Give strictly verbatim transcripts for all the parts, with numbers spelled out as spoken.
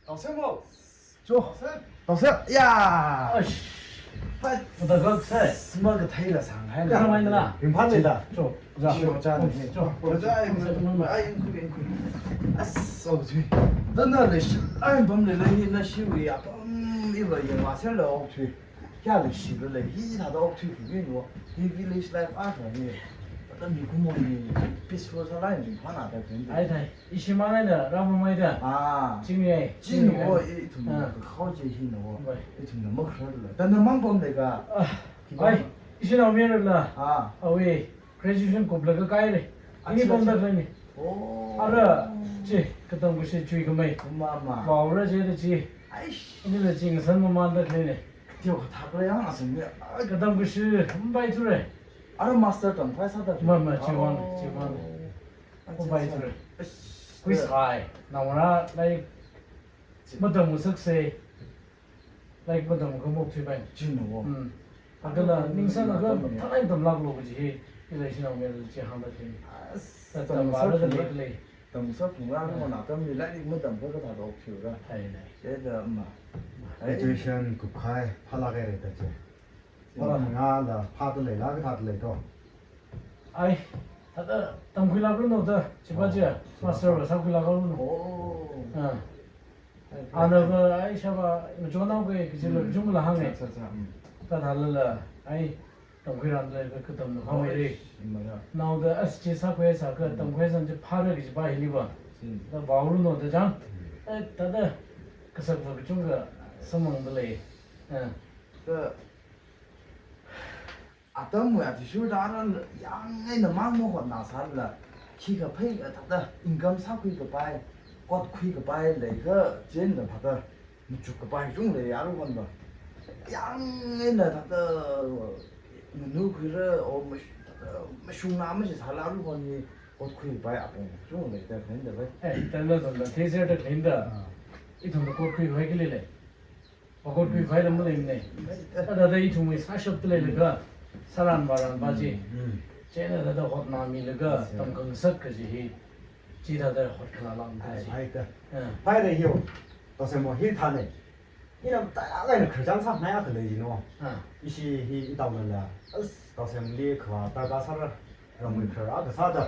Taosem mo. Cho. Taosem. Taosem. Ya. Ash. Hai. Mada gak sai. Sima ka thai la sang hai. Kara mai na. Ring phan le da. Cho. Ja. Cho cha ni. Cho. Cho cha ai. Ai, in ku, in ku. As, so chui. Dan da le shi. Ai, bam le le ni na shi wi ya. Bam i ba ye ma se lo chui. Kya le shi le le. Hi da da chui ku ni wo. Hi village life a ni. Da mi ku mo ni. Peaceful sa lai ni. Ma na da pen. Ai thai. Ishi mangai na rāmamai da. Ah. Chingai. Chin wo, i ithum na kakhao chi hi na wo. Bai. Ithum na makharā la. Tana mang pam le ka. Ah. Khipā? Ai, ishi naomayara la. Ah. Awui graduation kup la ka kai le. Ini pam da khalei ni. Oh. Ara, chi, katam kashi chui kamei. Ma, ma. Vaora chi da chi. Aish. Ini la chi ngasan mamān da khalei ni. Teo ka thak le yang asam le. Ai, katam kashi, mbai tu re. Ara master tam khai sa da. Ma, ma, chi wang, chi wang. Bai thura. Quiz hai. Naongarā, like, matam ngasak se. Like, matam khamok thui bai. Chin wo. Hmm. Akala, ningsang akala, thalai tam lak lo kaji hi. Ila ishi naomayara chi hāngda khalei. Tam tam vāra da lei, lei. Tam sa phung ra, mo na tam ni, like, matam kha kathā da ok thiu ra. Hai, hai. Te da ma. Graduation kup khai, phalak ai re ta che. Phalak nga la, pha ta lei la, kathā ta lei to. Ai, thāda tamkhuilak ranu da, chipa chi, oh, master va sākhuilak ranu. Oh. Ah. Ai, ana va, ai, shava, ngajonao ke, kachi lo, mm, jung la hānge. Cha, cha, cha, mm. Thāda lala, ai, tamkhuiran le, ka, katam lo hānge re. Oh, mara. Nao da, as chi sākhui sā ka, mm, tamkhui san chi phara kaji pa hili va. Mm. Da vaoranu da jang. Mm. Ai, thāda, kasak va kachungkha samphang da lei. Ah. Da, atam wui athishurda ara yang eina mang mahotnā sālala, khikha phei, eh, thāda income sākhui kapai, kotkhui kapai leikha, chieina thāda machuk kapai chung lei aruihon va. Yang eina thāda nganukhuira, o mash-, thāda mashungnā mashi sāla aruihon hi kotkhui kapai apong chung lei da khalei da bai. Eh, tangda tangda, theser da khalei da. Ah. Ithum da kotkhui kapai kali lei. Pakot khuikhavai lam maleimana. Thāda ithumwui sāshapta leilaga, sāran vāran pa chi. Mm, mm. Chieina thāda hotnāmilaga, yes, sir, tamkhangasak kaji hi. Chithāda hotkhalā lam ta chi. Ai, ai ta. Ah. Phāi lei hiyo. Taosem mo hi thāne. Ina matailāk eina khararchan sāngai akha lei jino. Ah. Ishi hi itaona la. As, Taosemli khavā tarākha sāra. Ramwui kharā akha sāda.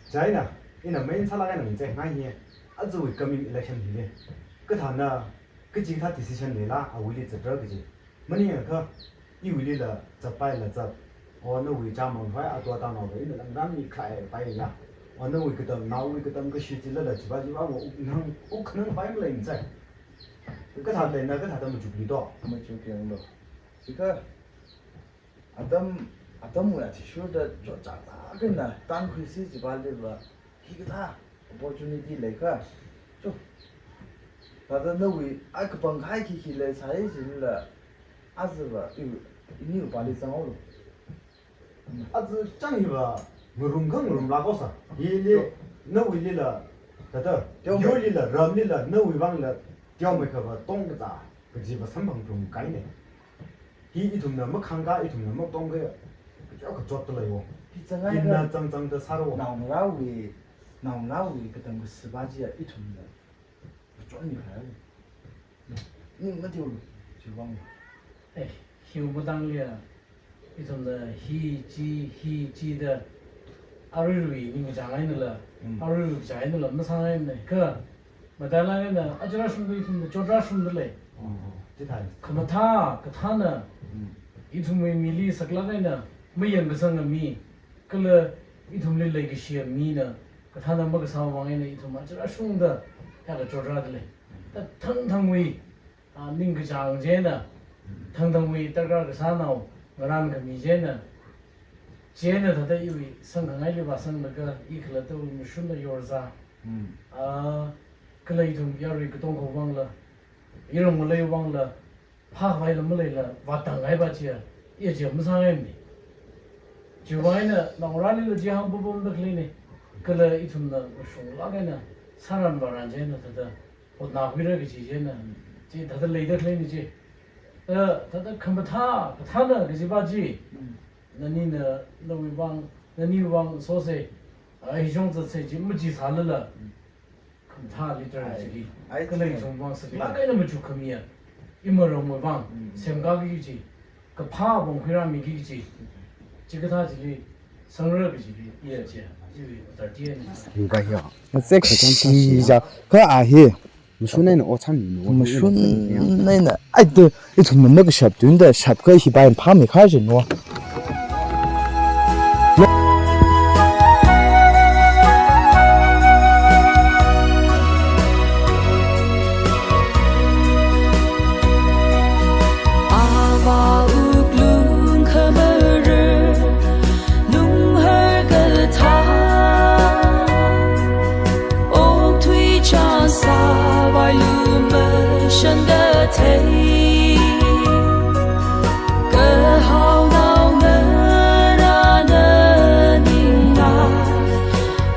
Chieina, ina main sālāk eina ngachei ngai hi. Aruiwui coming election hili. Kathāna, kachi kathā decision leila, awuili zatra kaji. Maningakha, iwuilila zatpaila zat. O nawui chāmang vai, ato atanao vai, ina langran mi khlai paiya. O nawui katam, naowui katam kashi chilala, chiva chiva mo uknang, uknang vai maleimana. Kathā leina, kathāda machukli to. Machuk yang lo. Chikha, atam, atamwui athishurda chotchānglāk eina tankhuisi chipali va, hikathā opportunity leikha. Cho. Thāda nawui, ai kapangkahai khikhi leisai chilala, aja va, i, ini upali zanghaolu. Aja chang hi va, ngarum kha ngarumlāk haosa. Hili, cho, nawuilila, thāda, teomei, yurlila, ramlila, nawui vangla, teomei kha va, tongkazā, kaji va samphang phung kaine. Hi ithumna makhangkha, ithumna matongkha, kachot kachot ta leiwo. Hi zangngaiakha, ina zangzangda sāro. Naongarāwui, naongarāwui katam kasā pa chiya ithumna machonmi khalei. Ning mateolu, chiwui vang. Eh, hiwui matangli ya, ithumna hi chi, hi chi da, aruirui ningkachāng einala, mm, aruirui kachāng einala, masāngaimana. Kha, matailāk eina, aja rāshungda ithumna chot rāshungda lei. Oh, oh, chithāi. Khamathā, kathāna, mm, ithumwui mili saklāk eina, mayangkasanga mi, kala ithumli leikashia mina, kathāna makasā vang eina ithum aja rāshungda, thāda chot rāda lei. Thāda thangthangwui, ah, ningkachāng chieina, thangthangwui darkar kasānao, ngarankhami chieina, chieina thāda iwui sangkhangaili vāsanglaga, i khalattawui mashunna yorzā. Hmm. Ah, kala ithum yarui katong khavangla, iram ngalei vangla, phākhavai lam maleila, vātangngai pa chiya, iya chiya masāngaimana. Chiwui vang eina, naongarālila chi hāngpapamda khaleina, kala ithumna mashunglāk eina, sāran vāran chieina thāda, hotnākhuira kaji chieina, chi thāda leida khaleina chi. Thāda, thāda khamathā, kathāna kaji pa chi. Mm. Nanina, nawui vang, naniwui vang sose, a, hishong zatse chi, machi sālala. Mm. Kha Thā liter chili. Ai, kala chili. Chungvang sāki. Yeah. Lāk eina machuk khamiya. Imarongwui vang. Mm. Semkāki kaji. Kaphā vang khuirāmiki kaji. Chikathā chili. Sangra kajili. Yeah. Chi. Iwui authority na. Ringka hiya. Ngazek shi ja. Kha a hi. Mashun eina otsan ni. Mashun eina. Ai, te, ithumna makashap tungda, shapkha hiva eina phāmei kha jin wa. Ava wuklung khamara, lunghar kathā. Okthui chānsāvai lumashanda thei. Kahaonao ngarāna ningla,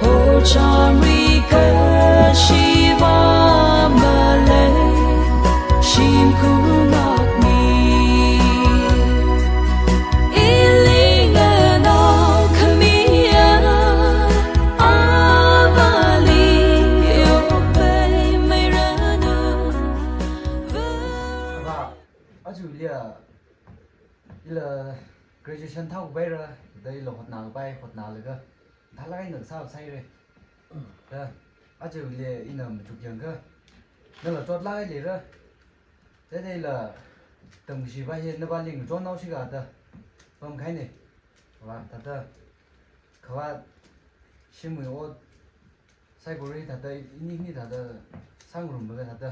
horchānri kashiva malei, shimkhur ngakmi. Ili nganao khamiya, avāli yokpei meiranu. Ava, aja liya, ila graduation thākhuipaira, da ila hotnāpai, hotnālaga, thālāk eina sāsāhaira. Da, aja liya ina machuk yangakha, nala chotlāk eina leira. Thāda ila tamkashiva hi nava ling chon nao shikha da pamkahaina. Va, thāda khavāt shimwui ot saikora thāda ini ini thāda sāngarumlaga thāda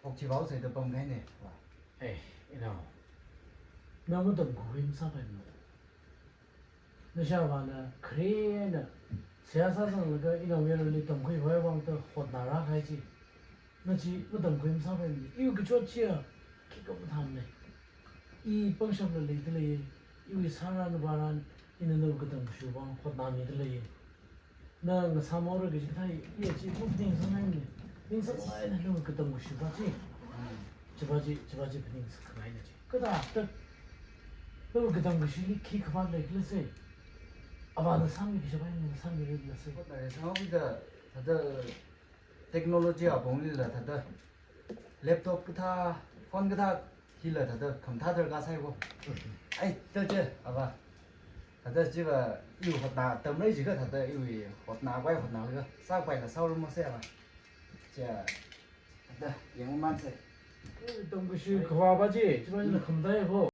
okthui vāhaosa da pamkahaina. Va. Ei, inao. Na matamkhui masāpaimana. Nashāvāna kharena seihā sāzanglaga inaomayarali tamkhuikhavai vang da hotnārākahai chi. Na chi matamkhui masāpaimana. Iwui kachot chiya khikha mathāmana. I pangshapla leidalei, iwui sārān vārān, ina nawui katamkashiwui vang hotnāmidalei. Na ngasāmhaora kaji kathā, iya chi phaningsanghaimana. Ningsanglāk eina nawui katamkashiva chi. Chiva chi, chiva chi phaningsangkhangaina chi. Kathāda, nawui katamkashili khikha vātleikhala se. Avāna sāmikashiva ina sāmirarla se. Hotnāra sāhaokida, thāda technology apongli la thāda laptop kathā, phone kathā hila thāda khamathā darkar sāi ko. Ai, thāda chi, ava. Thāda chiva iwui hotnā tamrai jiakha thāda iwui hotnāpai hotnālaga sāpaila sāhaoramo se ava. Chi, thāda yangmansa. Tamkashi khavāva chi, chiva ina khamathāi ko.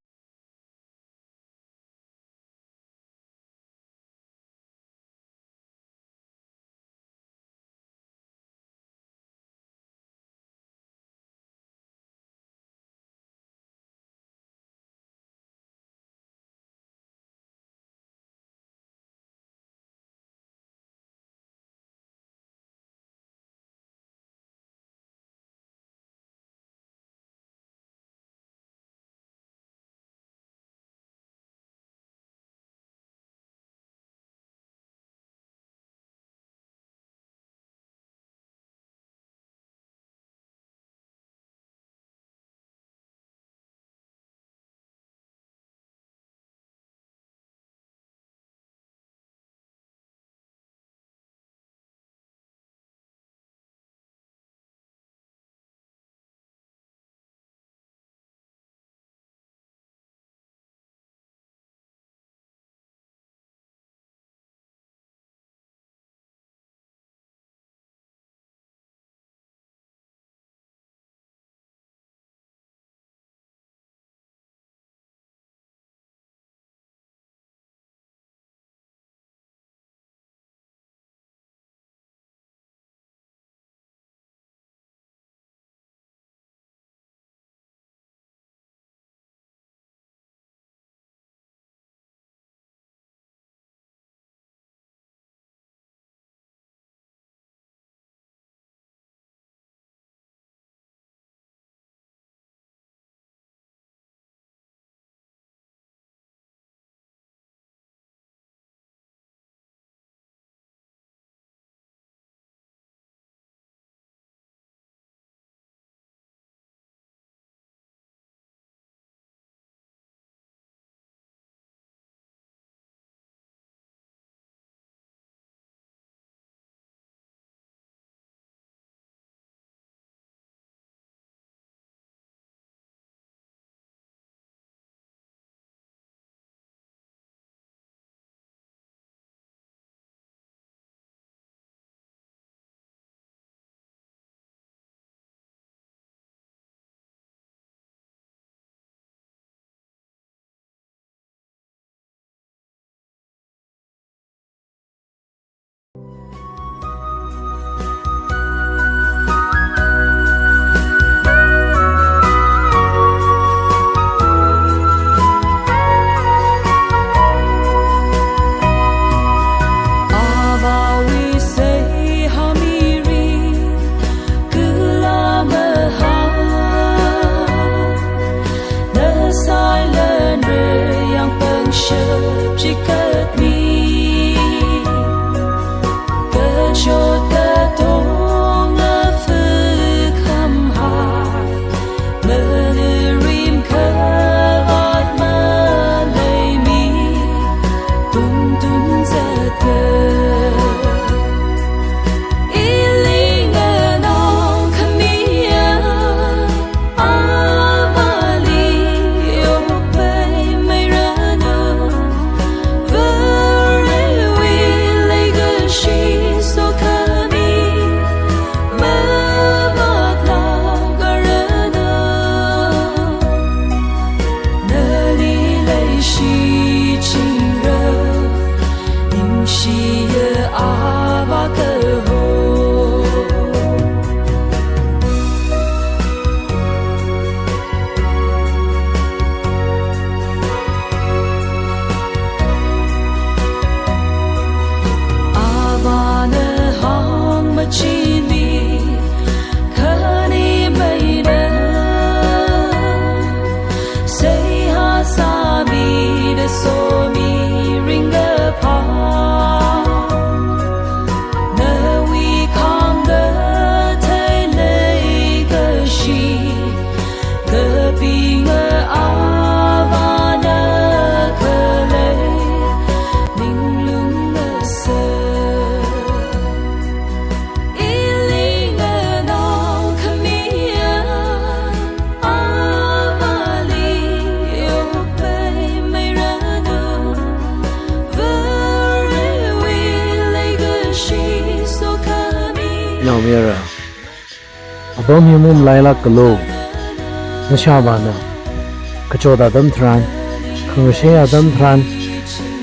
Chapchikatmi, kachot katonga fakhamhak, manarim khavat maleimi, tumtun zatka. Ili nganao khamiya, Avāli yokpaimeiranu, Varewui leikashi sokhami, mavātlākaranu. Nali leishichingra, ningshiya Avā kaho. Avāna hāngmachinmi, khanimeida, seihā sāmida somi ringkaphā. Nawui khāngkathei leikashi, kapinga Avāna khalei ninglung ngasā. Ili nganao khamiya, Avāli yokpaimeiranu, Varewui leikashi sokhami. Naomayara, apam hi mumlailākalu. Nashāvāna kachot atam tharan, khangashei atam tharan,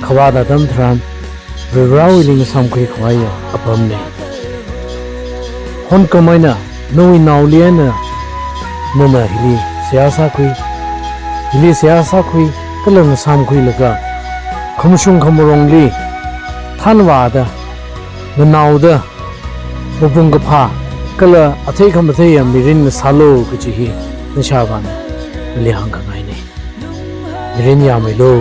khavat atam tharan, Varivarāwui ning samkhui khavaiya apamna. Honkhamei eina, nawui naoli eina, nana hili seihā sākhui, hili seihā sākhui, kala ngasamkhuilaga, khamashung khamarongli thanvāda, nganaoda, mapung kaphā, kala athei khamatheiya mirin ngasālu kaji hi, nashāvāna nali hāngkhangaina. Mirin yāmeilu.